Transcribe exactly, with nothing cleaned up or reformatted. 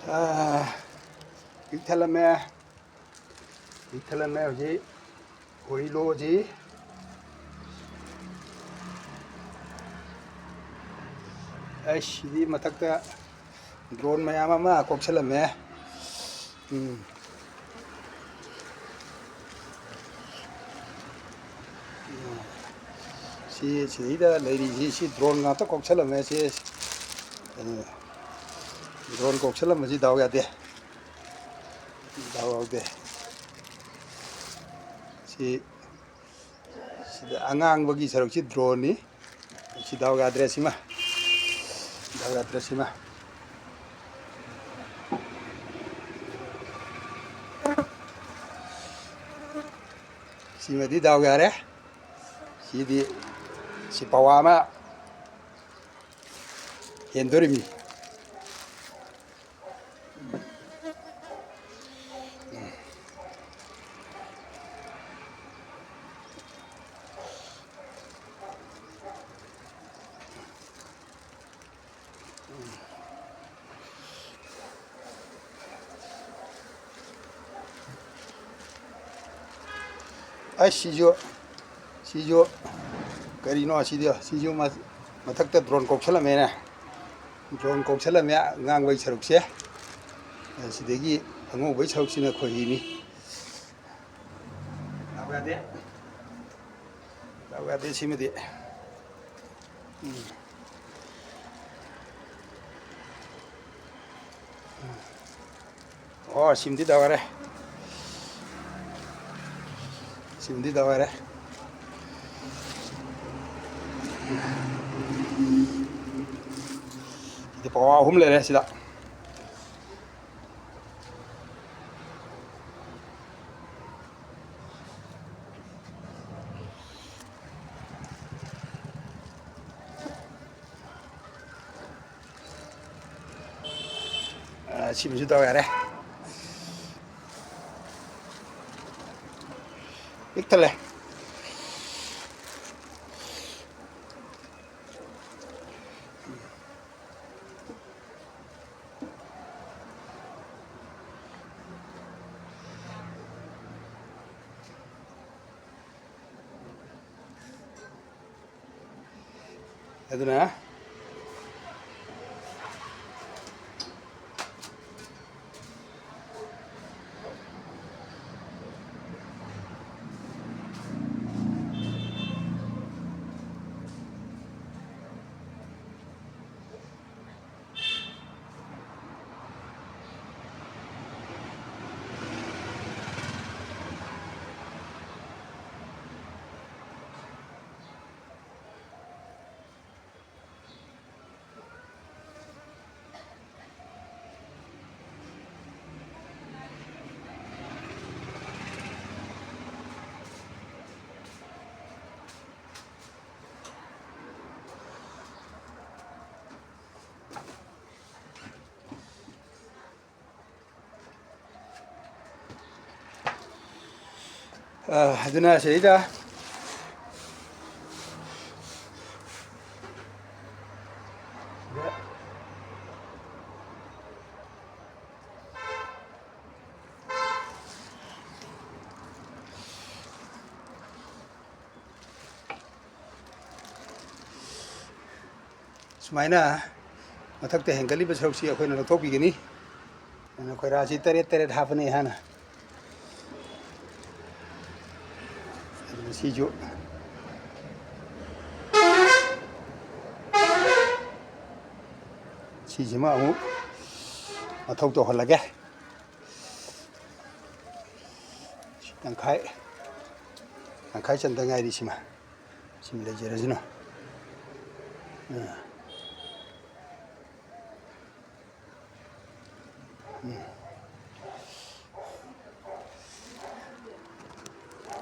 ꯑꯥ, ꯄꯤꯛ ꯊꯜꯂꯝꯃꯦ꯫ ꯄꯤꯛ ꯊꯜꯂꯝꯃꯦ꯫ ꯍꯧꯖꯤꯛ ꯈꯣꯏ ꯂꯣꯁꯤ꯫ ꯑꯩꯁ, ꯁꯤꯗꯤ ꯃꯊꯛꯇ drone ꯃꯌꯥꯝ ꯑꯃ ꯀꯣꯛꯁꯜꯂꯝꯃꯦ꯫ ꯎꯝ꯫ ꯁꯤ, ꯁꯤꯗꯩꯗ ꯂꯩꯔꯤꯁꯤ, ꯁꯤ drone ꯉꯥꯛꯇ ꯀꯣꯛꯁꯜꯂꯝꯃꯦ꯫ ꯁꯤ, ꯑ, drone ꯀꯣꯛꯁꯜꯂꯝꯕꯁꯤ ꯗꯥꯎ ꯌꯥꯗꯦ꯫ ꯗꯥꯎ ꯌꯥꯗꯦ꯫ ꯁꯤ, ꯁꯤꯗ ꯑꯉꯥꯡꯕꯒꯤ ꯁꯔꯨꯛꯁꯤ droneꯅꯤ꯫ ꯁꯤ ꯗꯥꯎ ꯌꯥꯗ꯭ꯔꯦ ꯁꯤꯃ꯫ ꯗꯥꯎ ꯌꯥꯗ꯭ꯔꯦ ꯁꯤꯃ꯫ ꯁꯤꯃꯗꯤ ꯗꯥꯎ ꯌꯥꯔꯦ꯫ ꯁꯤꯗꯤ, ꯁꯤ ꯄꯋꯥ ꯑꯃ ꯍꯦꯟꯗꯣꯔꯤꯃꯤ꯫ ꯑꯩꯁ, ꯁꯤꯁꯨ, ꯁꯤꯁꯨ ꯀꯔꯤꯅꯣ ꯁꯤꯗꯤ? ꯁꯤꯁꯨ ꯃ-, ꯃꯊꯛꯇ drone ꯀꯣꯛꯁꯜꯂꯝꯃꯦꯅꯦ꯫ Drone ꯀꯣꯛꯁꯜꯂꯝꯃꯦ, ꯑꯉꯥꯡꯕꯒꯤ ꯁꯔꯨꯛꯁꯦ꯫ ꯑꯁꯤꯗꯒꯤ ꯑꯉꯧꯕꯒꯤ ꯁꯔꯨꯛꯁꯤꯅ ꯈꯣꯏꯍꯤꯅꯤ꯫ ꯗꯥꯎ ꯌꯥꯗꯦ꯫ ꯗꯥꯎ ꯌꯥꯗꯦ ꯁꯤꯃꯗꯤ꯫ ꯎꯝ꯫ ꯑꯣ, ꯁꯤꯃꯗꯤ ꯗꯥꯎ ꯌꯥꯔꯦ꯫ ꯁꯤꯃꯗꯤ ꯗꯥꯎ ꯌꯥꯔꯦ꯫ ꯁꯤꯗꯤ ꯄꯋꯥ ꯑꯍꯨꯝ ꯂꯩꯔꯦ ꯁꯤꯗ꯫ ꯑ, ꯁꯤꯃꯁꯨ ꯗꯥꯎ ꯌꯥꯔꯦ꯫ ꯄꯤꯛ ꯊꯜꯂꯦ꯫ ꯑꯗꯨꯅ ꯑ, ꯑꯗꯨꯅ ꯁꯤꯗꯩꯗ ꯁꯨꯃꯥꯏꯅ ꯃꯊꯛꯇ ꯍꯦꯟꯒꯠꯂꯤꯕ ꯁꯔꯨꯛꯁꯤ ꯑꯩꯈꯣꯏꯅ ꯂꯧꯊꯣꯛꯄꯤꯒꯅꯤ꯫ ꯑꯗꯨꯅ ꯈꯣꯏꯔꯥꯁꯤ ꯇꯔꯦꯠ ꯇꯔꯦꯠ ꯍꯥꯞꯄꯅꯤ ꯍꯥꯟꯅ꯫ ꯑꯗꯨꯅ ꯁꯤꯁꯨ, ꯁꯤꯁꯤꯃ ꯑꯃꯨꯛ ꯃꯊꯧ ꯇꯧꯍꯜꯂꯒꯦ꯫ ꯁꯤ ꯇꯪꯈꯥꯏ, ꯇꯪꯈꯥꯏ ꯆꯟꯗ ꯉꯥꯏꯔꯤ ꯁꯤꯃ꯫ ꯁꯤꯃ ꯂꯩꯖꯔꯁꯅꯨ꯫ ꯑꯥ꯫ ꯎꯝ꯫